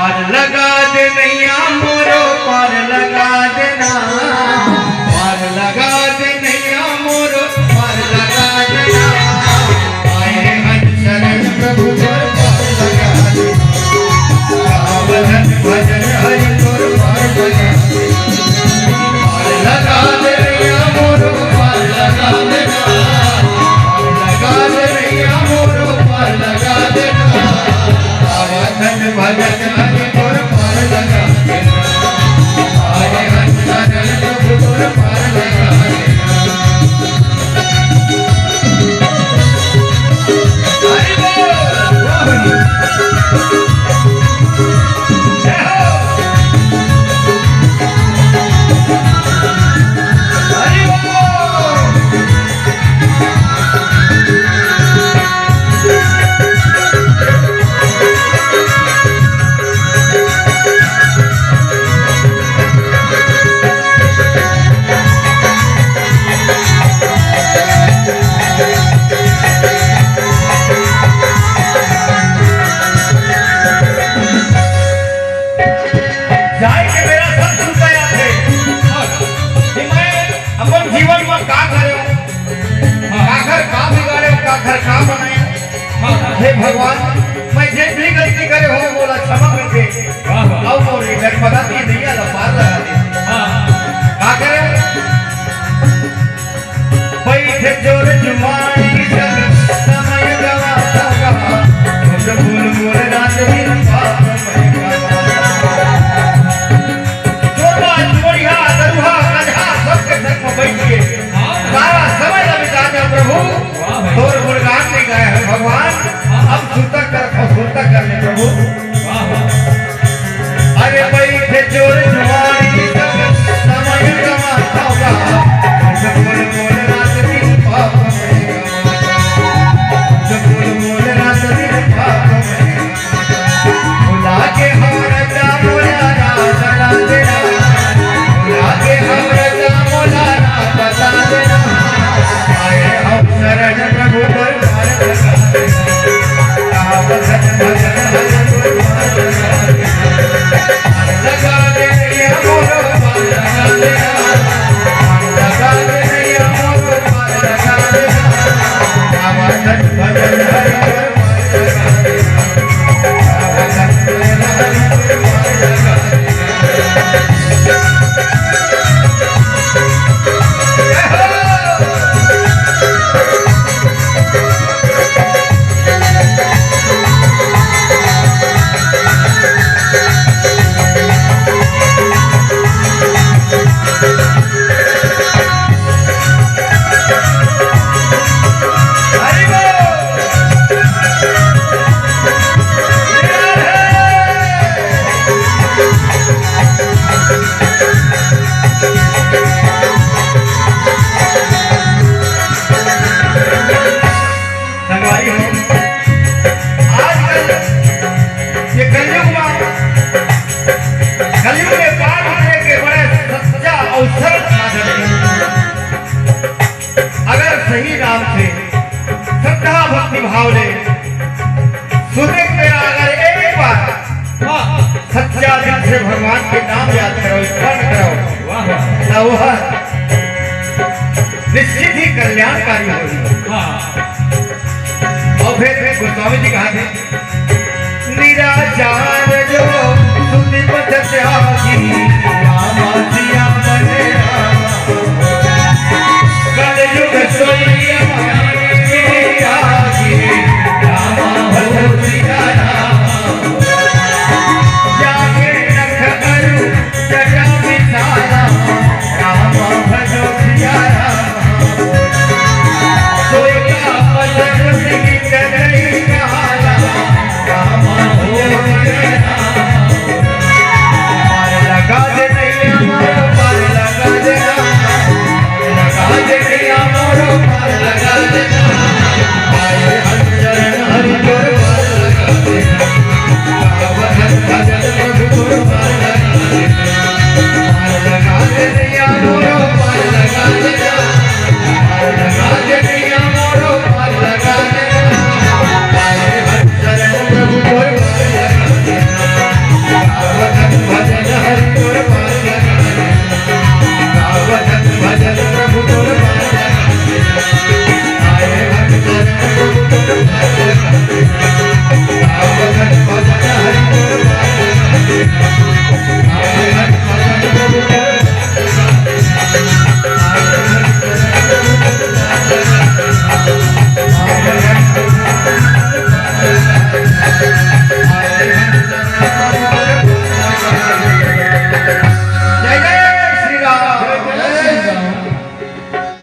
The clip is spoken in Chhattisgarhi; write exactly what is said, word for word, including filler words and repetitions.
पार लगा दे नैया मोरो, पार लगा देना, पार लगा दे नैया मोरो, पार लगा देना। आए हन शरण प्रभु तोर, पार लगा देना। गावत हन भजन हरि तोर, पार लगा देना। पार लगा दे नैया मोरो, पार लगा देना। पार लगा दे नैया मोरो, पार लगा देना। गावत हन भजन हरि तोर पार लगा देना। आए हंसा जल प्रभु तोर पार लगा देना। हरि बोल। वाह भाई। जय हो। हरि बोल। जाए के बेरा सब सुनता जाथे कि मैं अपन जीवन म का करे, काखर का बिगाड़े, काखर का बनाए। हे भगवान, मैं जे भी गलती करे हो, मोला क्षमा कर दे। वाह, वाह। अउ मोर ए गटमगात के नैया ला पार लगा दे। हाँ। का करे? बैठे चोर जुआरी सब समय गवाता गा, झूठ बोल बोल रात दिन पाप मैं गवाता। चोरवा, चोरिया, दरुहा, गधा, सबके संग में बैठ के हाँ। सारा समय ला बिता दे प्रभु। वाह भाई। तोर गुणगान नहीं गाए हे भगवान, हाँ। अब सुरता कर, अब सुरता कर ले प्रभु। वाह, वाह। अरे बैठे चोर जुआरी सब समय गवाता गा, झूठ बोल बोल रात दिन पाप मैं गवाता। झूठ बोल बोल रात दिन पाप मैं गवाता। भुला के हमरा जा मोला राजा राजा, भुला के हमरा जा मोला राजा राजा। आए हम शरण प्रभु तोर पार लगा देना। कहा भजन भजन हरि तोर पार लगा देना। पार लगा दे नैया मोरो, पार लगा देना। पार लगा दे नैया मोरो, पार लगा देना। कहा भजन भजन हरि तोर संगवारी हो, आजकल ये कलयुग मा, कलयुग में पार होने के बड़े सच्चा अउ सरल साधन हे। अगर सही नाम से श्रद्धा भक्ति भाव ले सुबह के बेरा अगर एक बार हाँ। सच्चा दिल से भगवान के नाम याद करो, स्मरण करो, वाह, वाह। तो वह निश्चित ही कल्याणकारी होही। हाँ। अउ फिर गोस्वामी जी कहा थे, निराचार